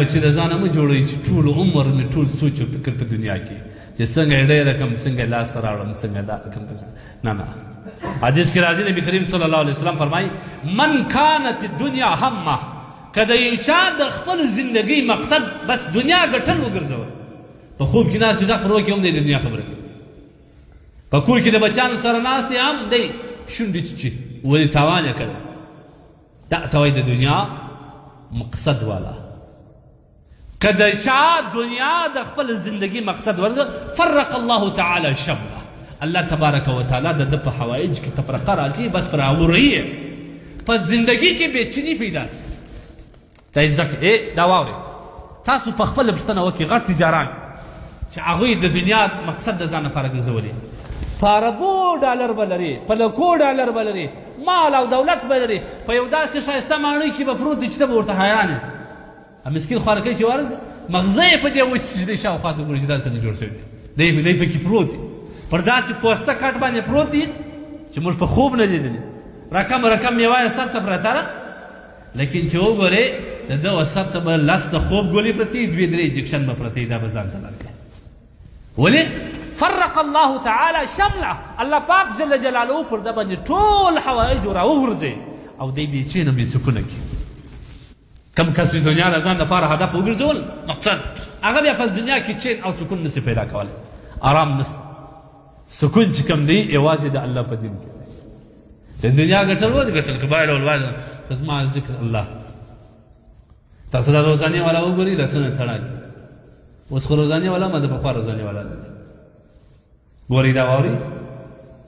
بچی د ځانه مه جوړوئ چې ټول عمر مې ټول سوچ او فکر په دنیا کې چې څنګه یې ډېره کړم، څنګه یې لاسته راوړم، څنګه دا کړم. نه نه، حدیث کې راځي، نبی کریم صلی الله علیه وسلم فرمایي: من کانت الدنیا همه، که د یو چا د خپل زندګۍ مقصد بس دنیا ګټل وګرځول، په خوب کې ناست غږ پر وکړي هم دی د دنیا خبره کوي، په کور کې د بچیانو سره ناست هم دی شونډې چیچي، ولې تاوان یې کړی. دا ته وایي د دنیا مقصد والا. که د چا دنیا د خپل زندگی مقصد ورګ، فرق الله تعالی شمله، الله تبارک وتعالی د ده په حوایج کې تفرقه راځي، بس پر اوري په زندگی کې بېچیني پیدا سي. دا زده کړئ، دا واورئ. تاسو په خپله پوښتنه وکړئ، غټ تجاران چې هغوی د دنیا مقصد د ځان لپاره ګرځولي، په اربو ډالر به لري، په لکو ډالر به لري، مال او دولت به لري، په یو داسې ښایسته ماڼۍ کې به پروت دی چې ته به ورته حیران یې. مسکین خوارکی چې ورځي مغزه یې په دې وچ چې دی شاوخوا ته ګوري چې دا څنګه جوړ شوی دی، دی پکې پروت دی، پر داسې پوسته کټ باندې پروت دی چې موږ په خوب نه لیدلي، رقم رقم میوه یې سر ته پرته ده، لیکن چې وګورې د ده و سر ته به لس د خوب ګولې پرتې، دوې درې انجکشن به پرتې، دا به ځان ته ورکړي. ولې؟ فرق الله تعالی شمله، الله پاک جل جلاله پر ده باندې ټول حوایج راوغورځوي او دی بې چینه بې سکونه کړي. کم کس چې دنیا د ځان لپاره هدف وګرځول مقصد، هغه بیا په دنیا کې چین او سکون نسي پیدا کولی، آرام نسته. سکون چې کوم دی یوازې د الله په دین کې دی. د دنیا ګټل و ګټل که بایلول وایلول، خو زما ذکر الله. تاسو دا روزانې والا وګورئ، لاسونه تړاکي. اوس خو روزانې والا ما د پخوا روزانې والا نه دی. ګورئ دا واورئ،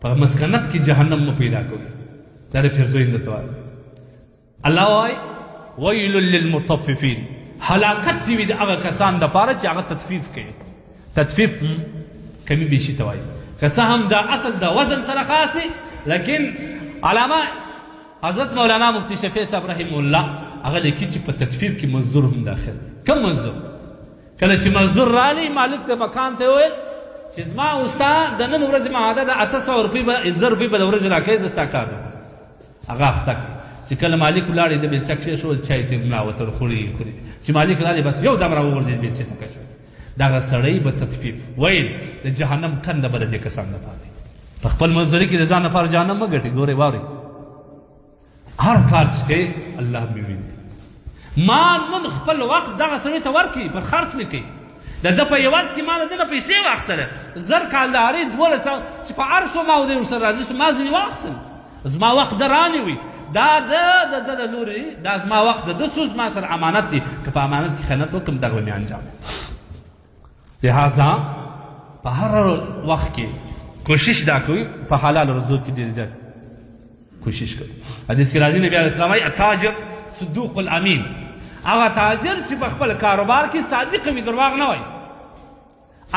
په مسکنت کې جهنم مه پیدا کوئ. دا د پیرزوین درته وایي. الله وایي: ویل للمطففین، هلاکت دې وي د هغه کسان دپاره چې هغه تطفیف کوي. تطفیف کمی بیشي ته وایي، که څه هم دا اصل د وزن سره خاص دی، لیکن علامه حضرت مولانا مفتی شفیع صاحب رحمه الله هغه لیکي چې په تطفیف کې مزدور هم داخل دی. کوم مزدور؟ کله چې مزدور رالی، مالک د مکان ته وویل چې زما او ستا د نن ورځې معاهده ده، 800 روپۍ به، 1000 روپۍ به د ورځې راکوې، زه ستا کار وکړم. هغه اخته کړ چې کله مالک ولاړی، د بیلچه کښېښول، چای ته یې ملا وتړ، خوري یې خوري، چې مالک راغی بس یو دم راوغورځېد، بیلچې ته کش. دغه سړی به تطفیف ویل، د جهنم کنده به د دې کسانو لپاره وي. په خپل مزدوري کې د ځان لپاره جهنم مه ګټي. ګورئ واورئ، هر کار چې کوې الله مې ویني. ما نن خپل وخت دغه سړي ته ورکړي، پر خرڅ مې کوي. د ده په عوض کې ما له ده نه پیسې واخیستلې، 1000 کالدارې 1200 چې په هر څو ما او دی ورسره راضي شو، ما ځینې واخیستل. زما وخت ده رانیوی، دا د ده له لوري دا زما وخت د ده سو، زما سره امانت دی، که په امانت کې خیانت وکړم دغه به مې انجام. لهذا په هر وخت کې کوشش دا کوي په حلال رزق کې ډېر زیات کوشش کوي. حدیث کې راځي، نبی علیه السلام وایي: التاجر صدوق الامین، هغه تاجر چې په خپل کاروبار کې صادق وي، درواغ نه وایي،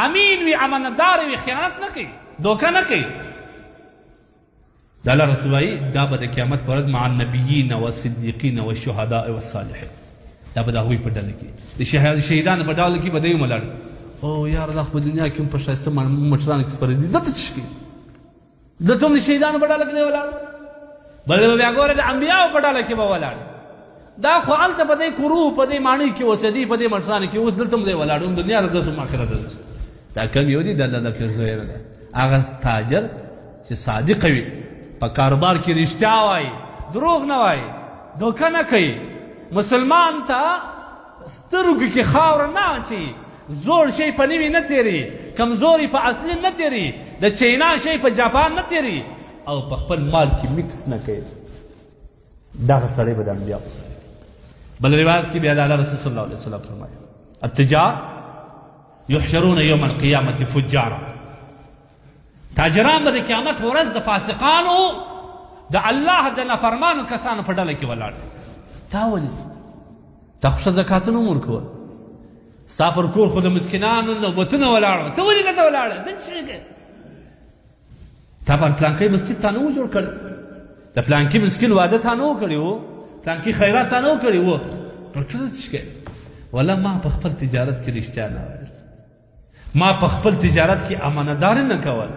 امین وي، امانتدار وي، خیانت نه کوي، دوکه نه کوي. د الله رسول وایي دا به د قیامت پر ورځ مع النبیین والصدیقین والشهداء والصالحین، دا به د هغوی په ډله کې، د شهیدانو په ډله کې به دی هم ولاړ. او یاره دا خو په دنیا کې هم په ښایسته موټرانو کې سپرېدي، دلته څه شي کوي؟ دلته هم د شهیدانو په ډله کې دی ولاړ، بل به بیا ګوره د انبیاو په ډله کې به ولاړ. دا خو هلته په دې کورو، په دې ماڼۍ کې اوسېدی، په دې موټرانو کې، اوس دلته هم دی ولاړ، هم دنیا ده هم آخرت ده. دا کوم یو دی؟ دا د پیرزوینه ده. هغه تاجر چې صادق وي، په کاروبار کې رښتیا وایي، دروغ نه وایي، دوکه نه کوي، مسلمان ته سترګو کې خاوره نه اچوي، زوړ شی په نوي نه تېروي، کمزوری په اصلي نه تېروي، د چینا شی په جاپان نه تېروي، او په خپل مال کې مکس نه کوي، دغه سړی به د انبیاو سره. بل روایت کې بیا د الله رسول صلی الله علیه وسلم فرمایي: التجار يحشرون يوم القيامة فجارا، تاجران به د قیامت په ورځ د فاسقانو، د الله د نافرمانو کسانو په ډله کې ولاړ. تا ولې؟ تا خو ښه زکاتونه هم ورکول، ستا پر کور خو د مسکینانو نوبتونه ولاړ وه، ته ولې دلته ولاړ یې؟ ته څه شی کوې؟ تا پر پلانکی مسجد تا نه و جوړ کړی، د پلانکي مسکین واده تا نه و کړی و، پلانکي خیرات تا نه و کړی و، نو ته څه شی کوې؟ ولا ما په خپل تجارت کې رښتیا نه ویل، ما په خپل تجارت کې امانتداري نه کول،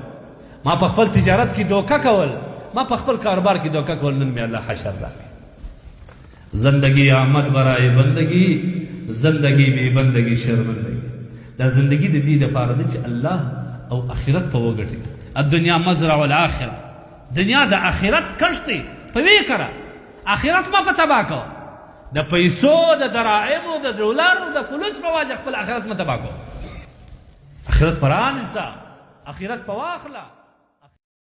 ما په خپل تجارت کې دوکه کول، ما په خپل کاروبار کې دوکه کول، نن مې الله حشر راکړ. زندگی آمد برای بندگی، زندګي بې بندګي شرمندګي. دا زندګي د دې دپاره ده چې الله او آخرت په وګټي. الدنیا مزرع الاخره، دنیا د آخرت کښت دی، په ویې کره، آخرت مه په تباه کوه. د پیسو، د دراهمو، د ډولرو، د فلوس په وجه خپل آخرت مه تباه کوه. آخرت په رانیسه، آخرت په واخله.